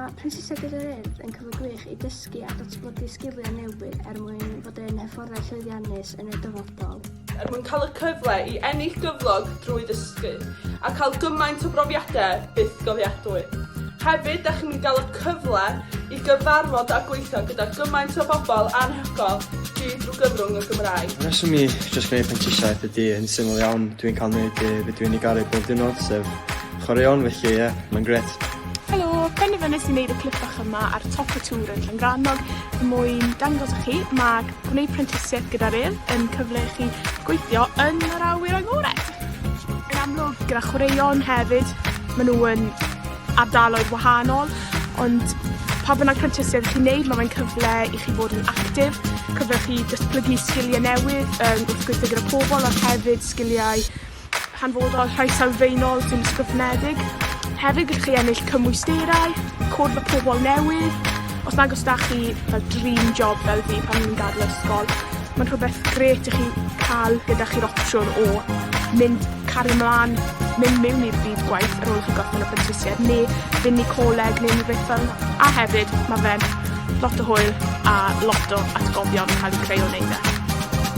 Mae Prentisiaeth gyda'r Urdd yn cyfle gwych i dysgu a datblygu sgiliau newydd er mwyn fod yn hyfforddai llwyddiannus yn y dyfodol. Er mwyn cael y cyfle i ennill gyflog drwy ddysgu, a cael gymaint o brofiadau bythgofiadwy. Hefyd, da chi'n mynd i gael y cyfle i gyfarfod a gweithio gyda gymaint o bobl anhygoel gyd drwy gyfrwng y Gymraeg. Y rheswm i jyst gwneud prentisiaeth ydy yn syml iawn, dwi'n cael neud be be dwi'n ei garu bob diwrnod, sef chwaraeon, felly ie, mae'n grêt. Helo, penderfynais i neud y clip bach yma ar top y tŵr yn Llangrannog er mwyn dangos i chi ma' gwneud prentisiaeth gyda'r Urdd yn cyfle i chi gweithio yn yr awyr agored. Yn amlwg gyda chwaraeon hefyd, ma' nw yn ardaloedd wahanol, ond pa bynnag prentisiaeth chi'n neud, ma' fe'n cyfle i chi fod yn actif, cyfle i chi datblygu sgilie newydd yym wrth gweithio gyda pobol a hefyd sgiliau hanfodol, rhai sylfaenol sy'n ysgrifenedig. Hefyd gallwch chi ennill cymwysterau, cwrdd â pobol newydd. Os nag o's 'da chi fel dream job fel fi pan o'n i'n gadel ysgol, ma'n rhwbeth grêt i chi ca'l gyda chi'r opsiwn o mynd, cario mlan, mynd mewn i'r byd gwaith ar ôl i chi gorffen y prentisiaeth ne' fynd i coleg ne' rwbeth fel 'na. A hefyd ma' fe'n lot o hwyl a lot o atgofion yn ca'l 'u creu o neud e.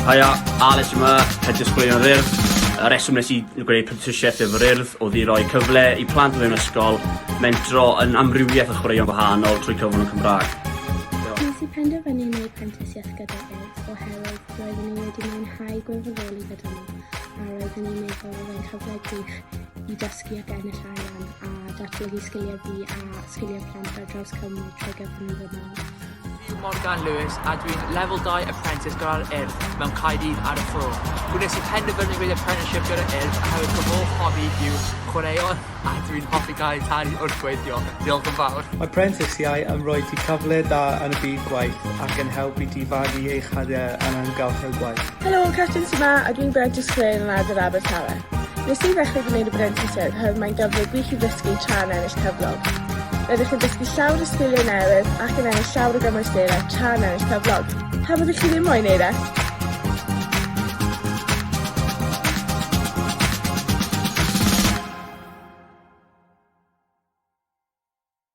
Haia, Alex yma, Prentys Chwaraeon yr Urdd. Y reswm nes i gwneud prentisiaeth efo'r Urdd oedd i roi cyfle i plant o fewn ysgol mentro yn amrywiaeth o chwaraeon gwahanol trwy cyfrwng y Cymraeg. Nes i penderfynu wneud prentisiaeth gyda Urdd oherwydd roeddwn i wedi mwynhau gwirfoddoli gyda nhw a roeddwn i'n meddwl oedd e'n cyfle gwych i dysgu ac ennill arian a datblygu sgiliau fi a sgiliau plant ar draws Cymru trwy gyfrwng y Gymraeg. Dwi yw Morgan Lewis a dwi'n Level 2 Apprentice gyda'r Urdd mewn Caerdydd ar y Fro. Gwnes i penderfynu gwneud apprenticeship gyda'r Urdd oherwydd fy hoff hobi yw chwaraeon a dwi'n hoffi cael ei talu wrth gweithio. Diolch yn fawr. Mae prentisiau yn rhoi ti cyfle da yn y byd gwaith ac yn helpu ti fagu eich hyder yn amgylchedd gwaith. Helo, Catrin sy 'ma a dwi'n Brentisiaeth Chwaraeon yn Ardal Abertawe. Nes i ddechrau gwneud y brentisiaeth oherwydd mae'n gyfle gwych i ddysgu tra'n ennill cyflog. Rydych chi'n dysgu llawer o sgiliau newydd ac yn ennill llawer o gymwysterau tra'n ennill cyflog. Pam ydych chi ddim moyn neud e?